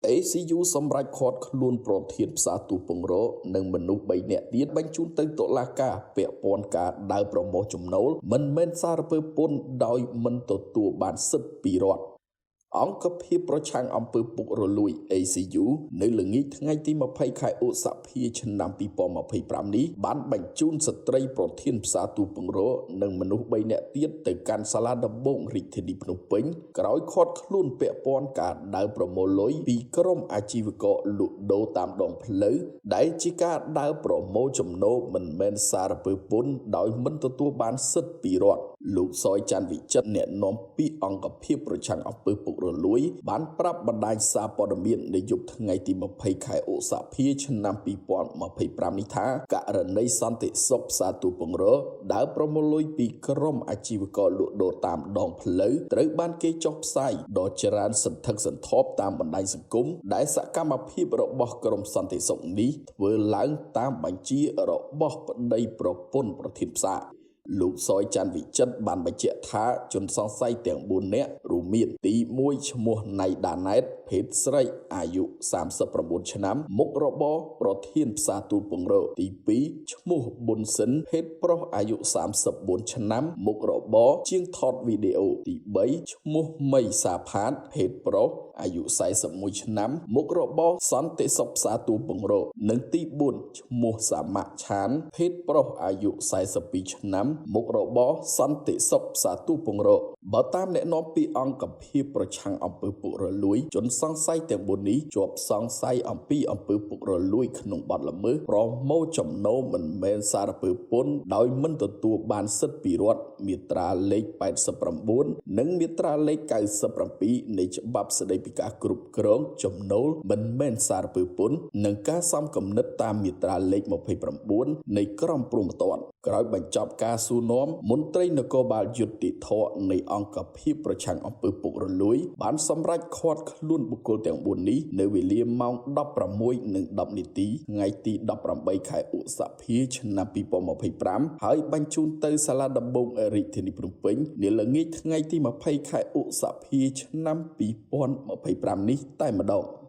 ACU សម្រេចឃាត់ខ្លួនប្រធានផ្សារទូពង្រ និងមនុស្ស 3 នាក់ទៀត បញ្ជូនទៅតុលាការពាក់ព័ន្ធការដើរប្រមូលចំណូលមិនមែនសារពើពន្ធដោយមិនទទួលបានសិទ្ធិពីរដ្ឋ។ អង្គភាពប្រឆាំងអំពើពុករលួយ ACU នៅល្ងាចថ្ងៃទី20ខែឧសភាឆ្នាំ2025នេះ បានបញ្ជូនស្ត្រីប្រធានផ្សារទូពង្រ និងមនុស្ស3នាក់ទៀតទៅកាន់សាលាដំបងរាជធានីភ្នំពេញ ក្រោយឃាត់ខ្លួនពាក់ព័ន្ធការដើរប្រមូលលុយពីក្រុមអាជីវករលក់ដូរតាមដងផ្លូវ ដែលជាការដើរប្រមូលចំណូលមិនមែនសារពើពន្ធដោយមិនទទួលបានសិទ្ធិពីរដ្ឋ។ លោកសយច័ន្ទវិចិត្រ អ្នកនាំពាក្យអង្គភាពប្រឆាំងអំពើពុករលួយ បានប្រាប់បណ្ដាញសារព័ត៌មាននៅយប់ថ្ងៃទី20ខែឧសភាឆ្នាំ2025នេះថា ករណីសន្តិសុខផ្សារទូពង្រដើរប្រមូលលុយពីក្រុមអាជីវករលក់ដូរតាមដងផ្លូវ ត្រូវបានគេចុះផ្សាយដ៏ច្រើនសន្ធឹកសន្ធាប់តាមបណ្ដាញសង្គម ដែលសកម្មភាពរបស់ក្រុមសន្តិសុខនេះធ្វើឡើងតាមបញ្ជារបស់ប្តីប្រពន្ធប្រធានផ្សារ។ លោកសយច័ន្ទវិចិត្របានបញ្ជាក់ថា ជនសង្ស័យទាំង4នាក់ រួមមាន ទី1 ឈ្មោះណៃដាណែត ភេទស្រី អាយុ39ឆ្នាំ មុខរបរប្រធានផ្សារទូលពង្រ ទី2 ឈ្មោះប៊ុនសិន ភេទប្រុស អាយុ34ឆ្នាំ មុខរបរជាងថតវីដេអូ ទី3 ឈ្មោះមីសាផាត ភេទប្រុស អាយុ41ឆ្នាំ មុខរបរសន្តិសុខផ្សារទូលពង្រ និងទី4 ឈ្មោះសមៈឆាន ភេទប្រុស អាយុ42ឆ្នាំ មុខរបរសន្តិសុខផ្សារទូពង្រ។ បើតាមអ្នកនាំពាក្យអង្គភាពប្រឆាំងអំពើពុករលួយ ជនសង្ស័យទាំង4នេះជាប់សង្ស័យអំពីអំពើពុករលួយក្នុងបទល្មើសប្រមូលចំណូលមិនមែនសារពើពន្ធដោយមិនទទួលបានសិទ្ធិពីរដ្ឋ មាត្រាលេខ89 និងមាត្រាលេខ97នៃច្បាប់ស្តីពីការគ្រប់គ្រងចំណូលមិនមែនសារពើពន្ធ និងការសំគំនិតតាមមាត្រាលេខ29នៃក្រមព្រហ្មទណ្ឌ។ ក្រោយបញ្ចប់ការសួរនាំ មន្ត្រីនគរបាលយុត្តិធម៌នៃអង្គភាពប្រឆាំងអំពើពុករលួយ បានសម្រេចឃាត់ខ្លួនបុគ្គលទាំង4នេះ នៅវេលាម៉ោង16:10នាទី ថ្ងៃទី18ខែឧសភាឆ្នាំ2025 ហើយបញ្ជូនទៅសាលាដំបងរាជធានីភ្នំពេញ នាល្ងាចថ្ងៃទី20ខែឧសភាឆ្នាំ2025នេះតែម្ដង។